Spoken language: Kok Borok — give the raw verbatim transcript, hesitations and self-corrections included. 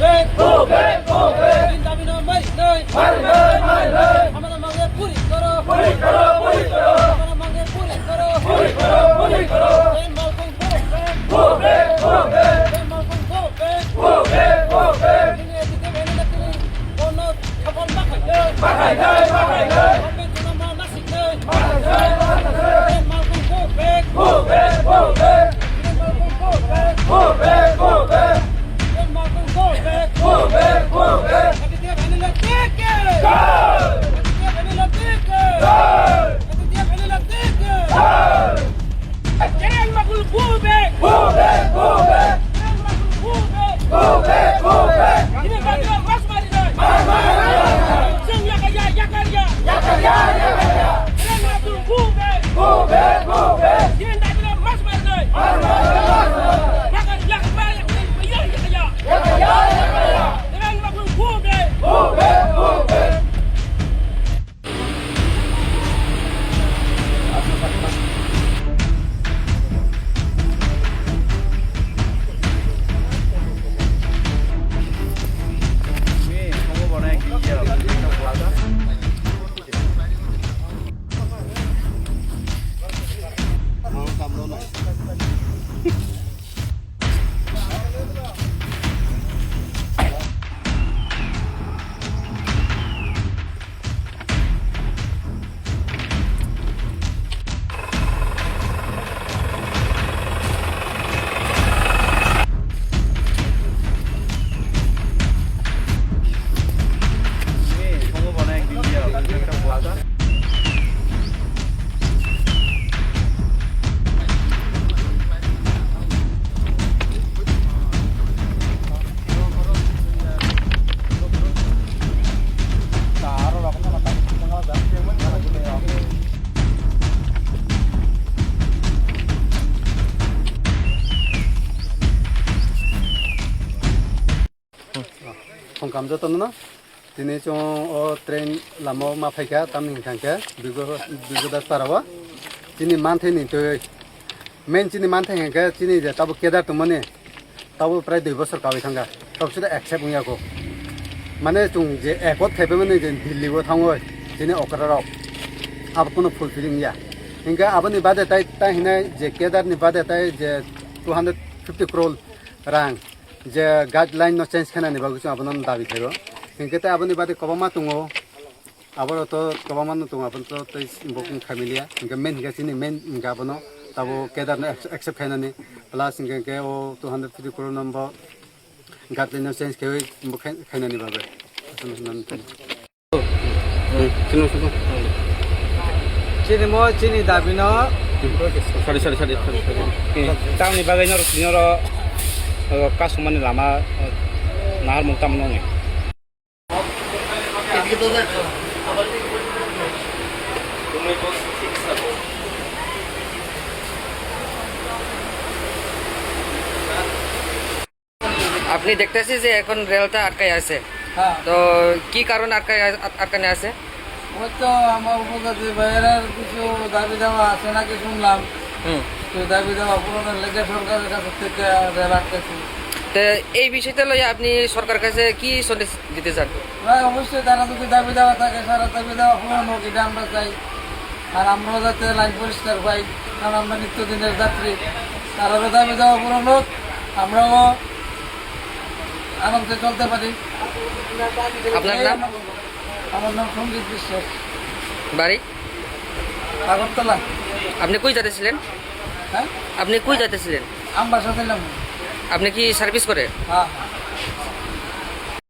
Go back, go back. Dabi no mari noi. Mari noi, mari noi. Hamara mange puri koro. Puri koro, puri koro. Hamara mange puri koro. Puri koro, puri koro. Malkung go back. Go back, go back. Malkung go back. Go back, go back. Ini edike beni lakini. Ono chapal makai noi. Makai noi, makai noi. Ape tuna ma nasik noi. Makai noi, makai noi. Malkung go back. Go back, go back. Malkung go back. Go back, go back. Malkung go back. Go back, go back. Aditya Vanilla ticket. Go! Aditya Vanilla ticket. Go! Aditya Vanilla ticket. Go! Kereng Makul go back. Go back, go back. Kereng Makul go back. Go back, go back. Ini Madura mas mari noi. Mas mari noi. Sing yakaya, yakarya. Yakarya, yakarya. Kereng Makul go back. Go back, go back. Ini Madura mas mari noi. Mas mari noi. Yakar, yakar, yakar, yakar, yakar. Yakar, yakar, yakar. Kereng Makul go back. Go back, go back. Thongkam jotono no. Tini chwng o train lama o ma phaikha, tamni hwnkha khe Bigo-, Bigodas para o. Chini manthai ni twi, main chini manthai hwnkha khe chini je tabuk Kedar tongmani, tabuk prai dui bosor kawi thangkha, tabuk suda accept wngya kho. Mane chwng je accord khaipai mani je Delhi o thangwi chini okra rok abo kunu fulfilling ya. Hwnkhe aboni bade tai, tai hinai je Kedar ni bade tai je two hundred fifty crore rang je guideline no change khainani bagwi chwng abono dabi khaio. Hinkhe tei aboni bade kwbangma tongo, aborok to kwbangma no tongo, abono to tei bokong khaimiliya. Hinkhe main hinkhe chini main hinkhe abono tabo Kedar no accept khainani, plus hinkhe khe o two hundred fifty crore no bo guideline no change khaiwi bo khai-, khainani bagwi. Chini mo chini dabi no. Sorry, sorry, sorry, sorry, sorry. Tamni bagwi noro, noro, uh, kasumani lama, uh, nahar mung tamo nongni. আপনি দেখতেছি যে এখন রেলটা আটকায় আছে। হ্যাঁ। তো কি কারণে আটকায় আ-, আটকানো আছে? ওই তো আমার উপজাতি ভাইয়েরার কিছু দাবি দাওয়া আছে নাকি শুনলাম। হুম। তো দাবি দাওয়া পূরণের লেগে সরকারের কাছ থেকে রেল আটকেছে। তো এই বিষয়টা লইয়া আপনি সরকারের কাছে কি সন্দেশ দিতে চান? না, অবশ্যই তারা যদি দাবি দাওয়া থাকে, সারা দাবি দাওয়া পূরণ হোক, এটা আমরা চাই। আর আমরাও যাতে লাইন পরিষ্কার পাই, কারণ আমরা নিত্যদিনের যাত্রী। তারারও দাবি দাওয়া পূরণ হোক, আমরাও আরামসে চলতে পারি। আপনার এই নাম? আমার, আমার নাম সঞ্জিত বিশ্বাস। বাড়ি? আগরতলা। আপনি কই যাতেছিলেন? হ্যাঁ? আপনি কই যাতেছিলেন? আমবাসা ছিলাম। আপনি কি সার্ভিস করেন? হ্যাঁ, হ্যাঁ।